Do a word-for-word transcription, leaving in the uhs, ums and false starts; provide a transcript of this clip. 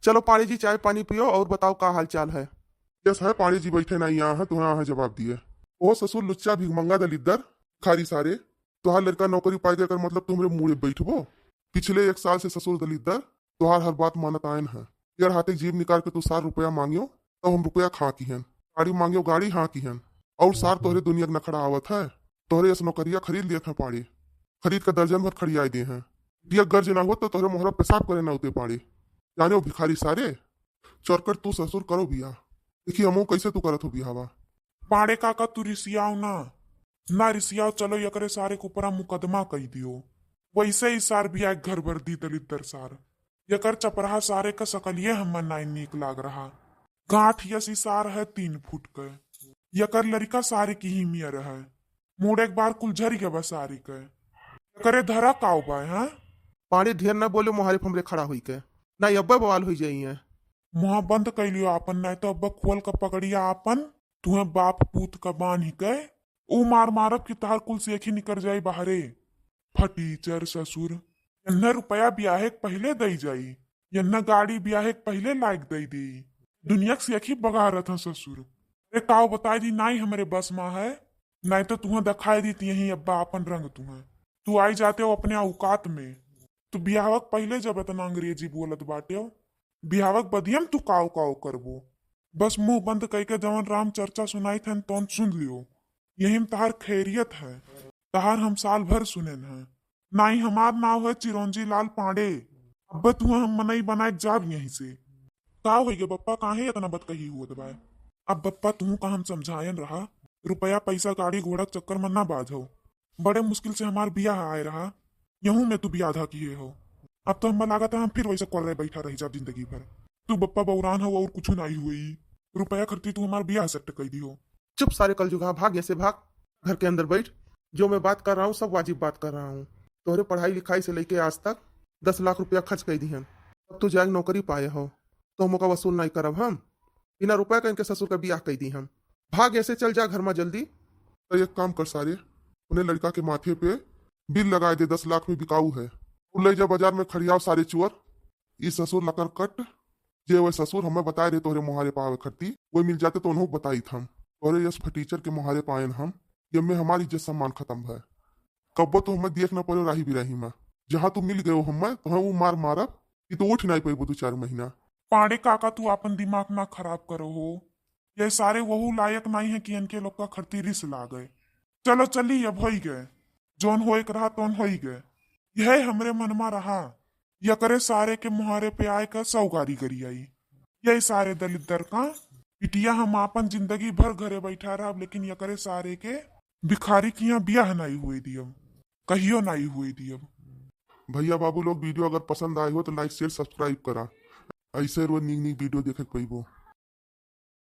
चलो पाड़े जी, चाय पानी पियो और बताओ का हाल चाल है। यस है पाड़े जी, बैठे ना यहाँ है, तुम्हें यहाँ जवाब दिए। ओ ससुर लुच्चा भिखमंगा दलिद्दर भिखारी सारे, तुहार लड़का नौकरी पाए गए कर मतलब तुमरे मुड़े बैठबो? पिछले एक साल से ससुर दलिद्दर तुहार हर बात मानत आयन है। यार हाथे जीभ निकाल के तू सार रुपया मांगियो, तब हम रुपया खा किहन। गाड़ी मांगियो, गाड़ी हाँ किहन। और सार तोहरे दुनिया के नखड़ा आवत है, तोहरे यस नौकरिया खरीद लियत है पाड़े। खरीद के दर्जन भर खड़ियाए दे हैं। दिया गर्ज ना हो तो तोहरे मोहरा पेशाब करे ना उते पाड़े। जाने हो भिखारी सारे, चरकट तू ससुर करो बियाह। देखी हमहू कैसे तू करत हो बियाहवा। पाड़े काका तू रिसियाओ ना, ना रिसियाओ, चलो एकरे सारे के ऊपरा मुकदमा कई दियो। वैसे ही सार बिया एक घर भर दी दलिद्दर सार। एकर चपराहा सारे का सकलिए हमें नाई नीक लाग रहा। गांठ यसी सार है तीन फुट के। एकर लड़का सारे की ही मियर है। मूड़ एक बार कुल झरी गवा सारी के। एकरे धरा काव बाय, हाँ? पाड़े ढेर न बोले, मुहारे फमरे खड़ा होई के। ना अब्बे बवाल होई जाई है। मुहा बंद कई लियो आपन, नाई तो अब्बे खोल के पकड़िया आपन, तुहे बाप पूत का बांध के। ऊ मार मारब कि तहार कुल सेखी निकर जाई बाहरे। फटीचर ससुर, यन्ना रुपया बियाहे के पहिले दई जाई, यन्ना गाड़ी बियाहे के पहिले लायक दई देई। दुनिया के सेखी बगारत हैं ससुर। अरे काव बताई दी, नाई हमरे बस मा है, नाई तो तुहे देखाई दी यही अब्बा आपन रंग तुहे। तू आई जाते हो अपने औकात में। तू बियाहवा के पहिले जब इतना अंग्रेजी बोलत बाटे हो, बियाहवा के बदियम तू काव काव करबो। बस मुंह बंद कई के जवन राम चर्चा सुनाई थन तौन सुन लियो। यही में तहार खैरियत है, तहार हम साल भर सुनेन है। नाई हमार नाव है चिरौंजी लाल पांडे। अब्बे तुहे हम मनई बनाए के जाब यहीं से। का होई गे बप्पा, काहे इतना बतकही हुआ दबाए? अब बप्पा तुहू का हम समझायन रहा, रुपया पैसा गाड़ी घोड़ा के चक्कर में ना बाझो। बड़े मुश्किल से हमार बियाह आए रहा, यहू में तू बियाह धा किए हो। अब तो हमें लागत है हम फिर वैसे कर रहे बैठा रह जाब जिंदगी भर। तू बप्पा बौरान हो और कुछ नहीं हुई। रुपया खर्ची तू हमार बियाह सेट कर दी हो। चुप सारे कलजुगा, भाग यहाँ से भाग, घर के अंदर बैठ। जो मैं बात कर रहा हूँ सब वाजिब बात कर रहा हूँ। तोहरे पढ़ाई लिखाई से लेके आज तक दस लाख रुपया खर्च कर दिहन, अब तू जाके नौकरी पाए हो तो हम ओका वसूल नहीं करब हम। बिना रुपया का इनके ससुर का बियाह कर दी हम। भाग यहाँ से, चल जा घर में जल्दी। तो एक काम कर सारे, उन्हें लड़का के माथे पे बिल लगाए दे, दस लाख में बिकाऊ है, और ले जा बाजार में खड़ियाओ सारे चोर। ई ससुर लकर कट, जे वह ससुर हमें बताए रहे तोहरे मुहारे पावे खरती, वही मिल जाते तो उन्हों बताई थम। तोहरे यस फटीचर के मुहारे पायन हम, ये में हमारी इज्जत सम्मान खत्म है। कब्बो तो हमें देख न पड़ो राही बिराही में, जहाँ तू मिल गयो हमें, तो वो मार मारब कि तू उठ नहीं पैबो दो चार महीना। पांडे काका तू आपन दिमाग ना खराब करो हो, ये सारे वहू लायक नहीं है कि इनके लोग का खरती रिस लागे। चलो चली, अब होई गए, जौन होए के रहा तौन होई गए। यह हमरे मन में रहा, यकरे सारे के मुहारे पे आए का सौ गारी गरियाई। यही सारे दलिद्दर का पिटिया हम आपन जिंदगी भर घरे बैठा रहब, लेकिन यकरे सारे के भिखारी के यहाँ बियाह नहीं हुए दियब, कहियो नहीं हुए दियब। भैया बाबू लोग, video अगर पसंद आए हो तो like, share, subscribe करा, ऐसे रोज नीक नीक video देखे के पैबो।